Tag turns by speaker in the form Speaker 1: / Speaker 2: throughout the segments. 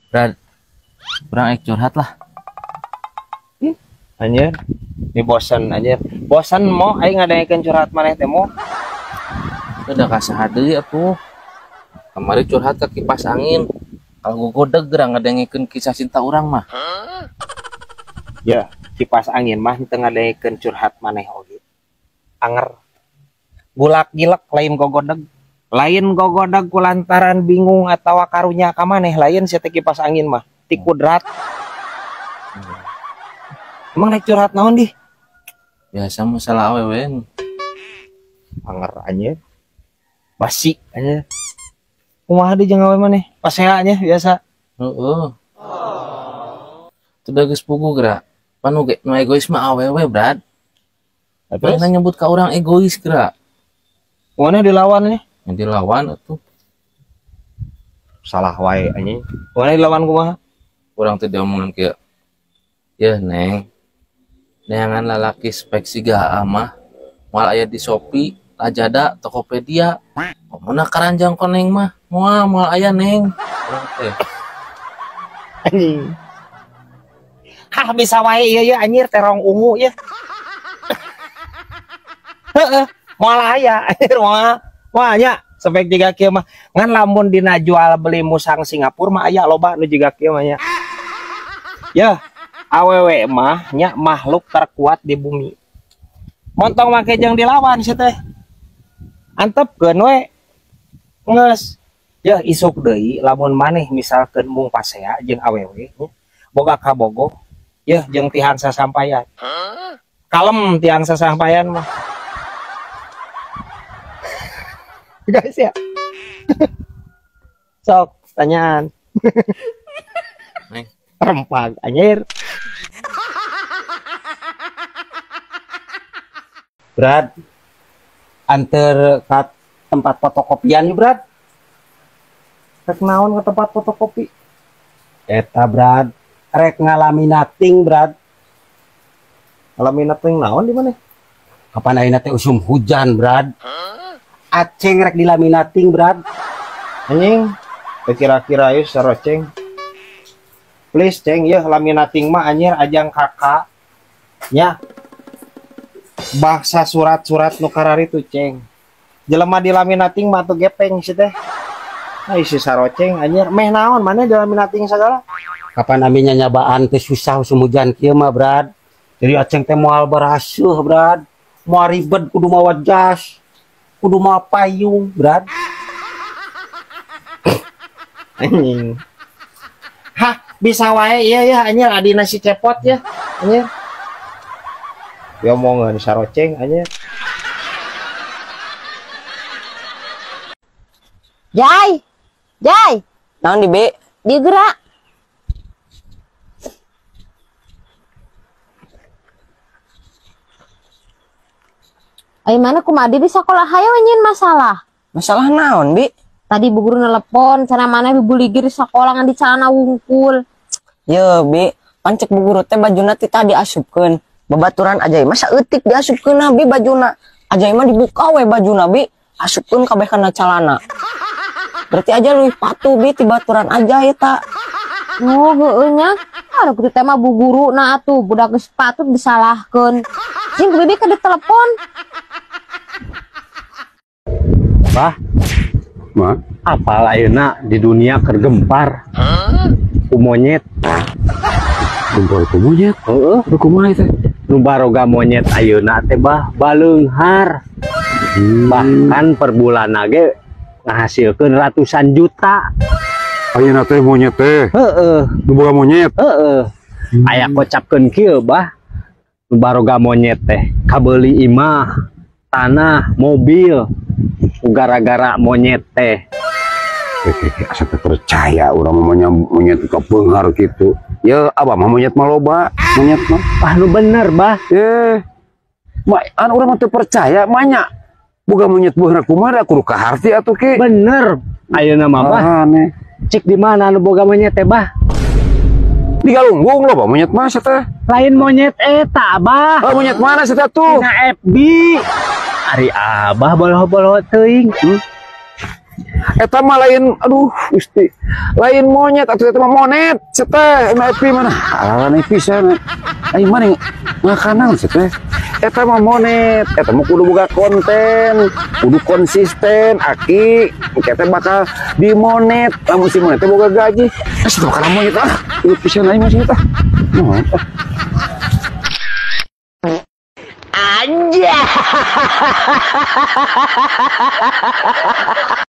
Speaker 1: Brad, kurang ek curhat lah.
Speaker 2: Anjir, ini bosan anjir. Bosan mo aing ngadengekeun curhat maneh teh mo.
Speaker 1: Udah kasaha deui atuh. Kamari curhat ke kipas angin. Kalau gogodeg geura ngadengekeun kisah cinta urang mah.
Speaker 2: Ya, kipas angin mah teu ngadengekeun curhat maneh oge. Anger. Gulak gilek lain gogodeg. Lain gogodeg kulantaran bingung atawa karunya ka maneh lain sia teh kipas angin mah. Ti kudrat. Emang rek curhat naon dih?
Speaker 1: Biasa masalah awewe.
Speaker 2: Anger anjir. Basi anjir. Kumaha deui jeung awe maneh? Pasea nya biasa.
Speaker 1: Heeh. Teu geus puguh geura. Pan nu egois mah awewe, Brad.
Speaker 2: Terus
Speaker 1: nyebut ka urang egois geura.
Speaker 2: Kumaha dilawan nya?
Speaker 1: Yang dilawan atuh.
Speaker 2: Salah wae anjing. Kumaha dilawan kumaha?
Speaker 1: Urang teh diomongan kieu. Yeuh, Neng. Neangan lalaki spek siga mah moal aya di Shopee, Lazada, Tokopedia. Komo karanjang koneng mah moal moal aya Neng. Urang teh.
Speaker 2: Anjing. Hah bisa wae ieu ya anjir terong ungu ya. Heeh, moal aya anjir moal. Moal nya spek jiga kieu mah. Ngan lamun dina jual beli musang Singapura mah aya loba nu jiga kieu mah nya. Yeuh. Awewe mah nya makhluk terkuat di bumi. Montong make jeung dilawan sia teh. Antepkeun we. Geus. Yeuh isuk deui lamun maneh misalkeun mung pasea jeung awewe boga kabogoh yeuh jeung tihan sasampayan. Kalem tiang sasampayan mah. Guys ya. Sok tanyaan.
Speaker 1: Neng.
Speaker 2: Rempag anjir. Brad, anter ke tempat fotokopian yuk, Brad. Rek naon ke tempat fotokopi? Eta, Brad, rek ngalaminating, Brad. Ngalaminating naon di mana? Kapan ayeuna teh usum hujan, Brad? Aceng rek dilaminating, Brad. Anjing, kira-kira yeuh saroceng. Please, ceng, yeuh laminating mah anjir ajang kakak. Nya. Baksa surat-surat nu kararitu ceng. Jelema dilaminating mah atuh gepeng si teh. Ai si saroceng anjir meh naon maneh dilaminating sagala. Kapan ami nyanyabaan teh susah usum hujan kieu mah, Brad. Jadi aceng teh moal baraseuh, Brad. Moal ribet kudu mawa jas, kudu mawa payung, Brad. Anjing. Hah, bisa wae ieu ya anjir adina si cepot ya. Anjir. Diomongan saroceng anjir.
Speaker 3: Jai. Jai.
Speaker 4: Naon di B?
Speaker 3: Digerak. Ayo mana kumaha di sekolah hayo nyin masalah.
Speaker 4: Masalah naon, Bi?
Speaker 3: Tadi bu guru nelpon, cenah mana buligir di sekolah ngan di celana wungkul.
Speaker 4: Ye, Bi, pancek bu guru teh bajuna ti tadi asupkeun. Babaturan Ajai mah saeutik diasupkeun Bi bajuna. Ajai mah dibuka we bajuna Bi, asupkeun kabeh kana calana. Berarti aja leuwih patuh Bi ti baturan Ajai eta.
Speaker 3: Oh, heueuh nya. Aduh kitu teh mah bu guru na atuh budak geus patut disalahkeun. Jeung ku bibi ke ditelepon.
Speaker 5: Bah, ma, apal ayeuna di dunia keur gempar. Ku monyet.
Speaker 6: Gempar ku monyet?
Speaker 5: Heeh,
Speaker 6: kumaha teh?
Speaker 5: Nu baroga monyet ayeuna teh bah baleunghar. Bahkan per bulan ge ngahasilkeun ratusan juta.
Speaker 6: Ayeuna teh monyet teh.
Speaker 5: Heeh,
Speaker 6: nu boga monyet.
Speaker 5: Heeh. Aya kocapkeun kieu bah. Nu baroga monyet teh kabeuli imah, tanah, mobil gara-gara monyet teh.
Speaker 6: Asa teu percaya urang mah monyet ka beunghar kitu. Ya abah mah monyet mah loba, monyet mah.
Speaker 5: Ah nu bener, Bah.
Speaker 6: Mah an urang mah teu percaya manya. Boga monyet beunghar kumaha kudu kaharti atuh ki.
Speaker 5: Bener. Ayeuna mah, Bah.
Speaker 6: Aneh.
Speaker 5: Cik di mana anu boga monyet teh, Bah?
Speaker 6: Di Galunggung loba monyet mah sia teh.
Speaker 5: Lain monyet eta, Bah.
Speaker 6: Oh, monyet mana sia teh tuh?
Speaker 5: Dina FB. Ari Abah boloho-boloho teuing.
Speaker 6: Eta mah lain, aduh Gusti. Lain monyet atuh eta mah monet teh. Epi mana? Alah pisan. Ai mana ngakanan teh. Eta mah monet, eta mah kudu boga konten, kudu konsisten, aki engke teh bakal dimonet. Lamun si monet teh boga gaji. Ah situ kana monyet ah. Kudu pisan aing mah tah. Naon ah.
Speaker 4: Anjay.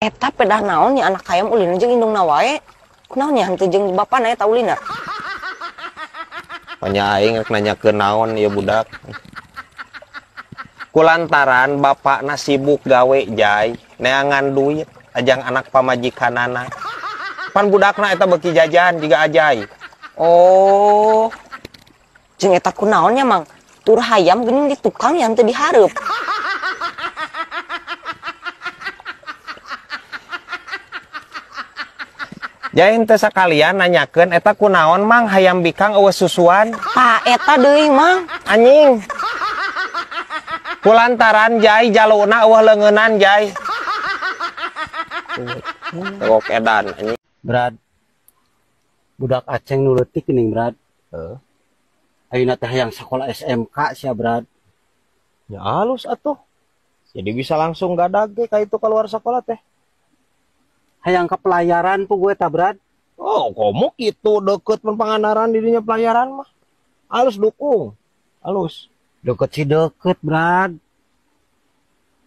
Speaker 4: Eta pedah naon nya anak hayam ulin jeung indungna wae. Kunaon nya henteu jeung bapana eta ulina?
Speaker 7: Panya aing rek nanyakeun naon ieu budak. Kulantaran bapakna sibuk gawe jai, neangan duit ajang anak pamajikanana. Pan budakna eta beuki jajan jiga Ajay.
Speaker 4: Oh. Jeung eta kunaon nya Mang? Tur hayam geuning di tukang yang teu dihareup.
Speaker 7: Jain teh sakalian nanyakeun eta kunaon Mang hayam bikang eueuh susuan?
Speaker 4: Tah eta deui Mang.
Speaker 7: Anjing. Kulantaran jai jaluna eueuh leungeunan jai. Tewok edan anjing.
Speaker 2: Brad. Budak Aceng nu leutik geuning Brad. Heeh. Ayeuna teh hayang sekolah SMK sia Brad.
Speaker 7: Ya halus atuh. Jadi bisa langsung gadag ge ka itu keluar sekolah teh.
Speaker 2: Hayang ke pelayaran pu gue ta Brad.
Speaker 7: Oh, komo kitu deket mun Pangandaran di dinya pelayaran mah. Halus dukung. Halus.
Speaker 2: Deket sih deket Brad.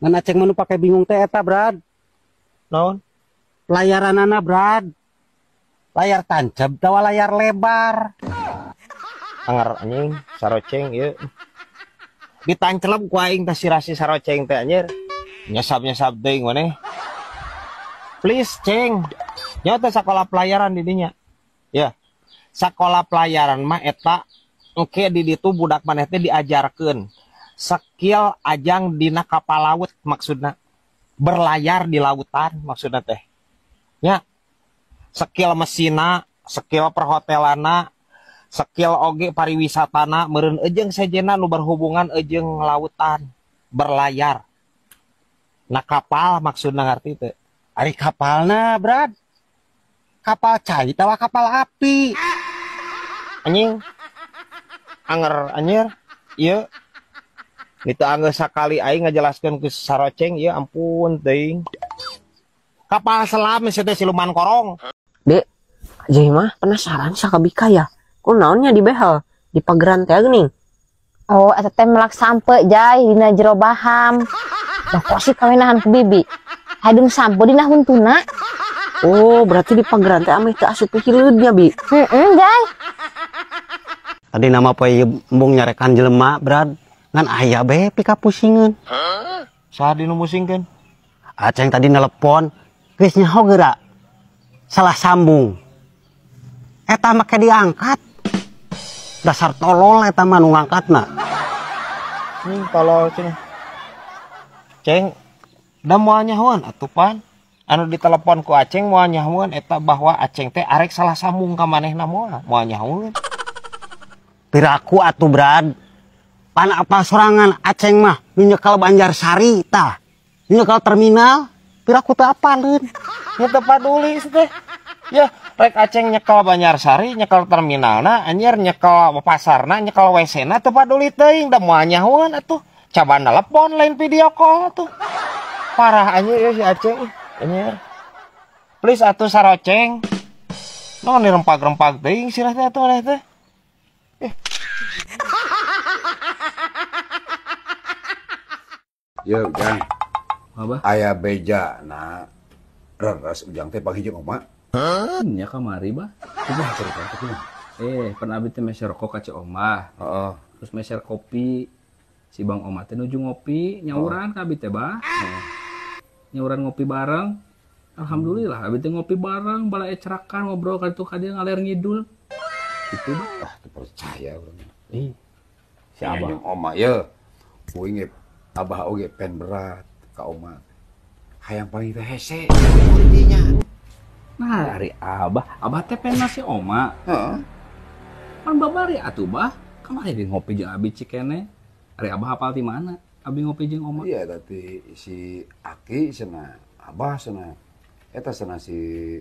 Speaker 2: Ngan Aceng mah nu pake bingung teh eta Brad.
Speaker 7: Naon?
Speaker 2: Pelayaranana Brad. Layar tancap tawa layar lebar.
Speaker 7: Anger anjing saroceng ieu. Ditancelep ku aing teh sirasi saroceng teh anjir. Nyesap-nyesap teuing maneh. Please ceng. Nya teh sakola pelayaran di dinya. Ya. Sakola pelayaran mah eta engke di ditu budak maneh teh diajarkeun skill ajang dina kapal laut maksudna. Berlayar di lautan maksudna teh. Nya. Skill mesina, skill perhotelana, skill oge pariwisatana meureun eujeung sejenna nu berhubungan eujeung lautan, berlayar. Nah kapal maksudna ngarti teu?
Speaker 2: Ari kapalna, Brad. Kapal cai tawa kapal api.
Speaker 7: Anjing. Anger anjir. Ieu. Ni teu anggeus sakali aing ngajelaskeun ku saroceng ieu ampun teuing. Kapal selam sia teh siluman korong.
Speaker 4: Dek, Ajay mah penasaran sakabika ya. Kunaonnya di behel, di pageran teh geuning.
Speaker 3: Oh, eta teh melak sampe jai dina jero baham. Dah kok sih kawenahan ku bibi. Hadeung sampe dina huntuna.
Speaker 4: Oh, berarti di pageran teh ameh teu asup hileud nya, Bi.
Speaker 3: Heeh, jai.
Speaker 2: Tadi nama poe ieu embung nyarekan jelema, Brad. Ngan aya bae pikapusingeun.
Speaker 7: Saha dinu musingkeun?
Speaker 2: Aceng tadi nelepon, geus nyaho geura. Salah sambung. Eta make diangkat. Dasar tolol eta mah nu ngangkatna.
Speaker 7: Tolol cenah. Ceng, da moal nyahoan atuh pan. Anu ditelepon ku Aceng moal nyahoan eta bahwa Aceng teh arek salah sambung ka manehna moal nyahoan.
Speaker 2: Piraku atuh Brad. Pan apa sorangan Aceng mah nu nyekel Banjarsari tah. Nu nyekel terminal, piraku teu apaleun.
Speaker 7: Nya teu paduli teh. Ya, rek Aceng nyekel Banjarsari, nyekel terminalna, anjir nyekel pasarna, nyekel WC-na teu paduli teuing da moal nyahoan atuh. Coba nelepon lain video call atuh. Parah anjir ya si Aceng. Anjir. Please atuh saroceng. Naon dirempag-rempag teuing sirah teh atuh maneh teh.
Speaker 6: Yo, Ujang.
Speaker 1: Apa?
Speaker 6: Aya beja na reres Ujang teh panggih jeung oma.
Speaker 1: Nya kamari bah.
Speaker 6: Kumaha cerita teh kumaha?
Speaker 1: Pan abi teh meser rokok ka Ceu Omah.
Speaker 6: Heeh.
Speaker 1: Terus meser kopi. Si Bang Oma teh nuju ngopi, nyauran ka abi teh bah. Nyauran ngopi bareng. Alhamdulillah abi teh ngopi bareng, bala ecrakan ngobrol ka ditu ka dieu ngaler ngidul. Gitu bah.
Speaker 6: Ah, teu percaya urang.
Speaker 1: Ih. Si Abah
Speaker 6: jeung Oma ye. Kuing ge Abah oge pen berat ka Oma. Hayang panggih teh hese dinya.
Speaker 1: Nah, ari Abah, Abah teh pen si Oma.
Speaker 6: Heeh.
Speaker 1: Pan babari atuh bah. Kamari di ngopi jeung abi cikene. Ari Abah hafal di mana? Abi ngopi jeung Oma.
Speaker 6: Iya, tadi si Aki cenah, Abah cenah. Eta cenah si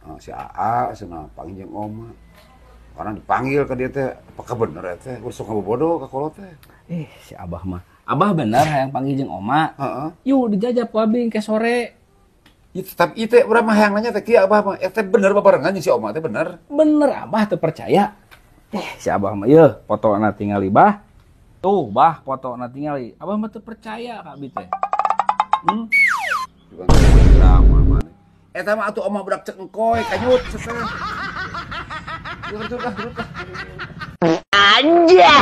Speaker 6: AA cenah panggil jeung Oma. Karena dipanggil ke dia teh, apakah bener ya teh? Udah sok ngabobodo ka kolot teh.
Speaker 8: Si Abah mah. Abah bener hayang panggil jeung Oma.
Speaker 6: Heeh.
Speaker 8: Yuk dijajab ku abi ke sore.
Speaker 6: Itu tapi itu urang mah hayang nanya teh kieu Abah mah. Eta bener babarengan jeung si Oma teh bener.
Speaker 8: Bener Abah teu percaya. Si Abah mah yeuh fotona tingali bah. Tuh bah fotona tingali. Abah mah teu percaya ka abi teh.
Speaker 6: Drama mana. Eta mah atuh Oma budak cek engkoy kanyut teh.
Speaker 4: Anjay.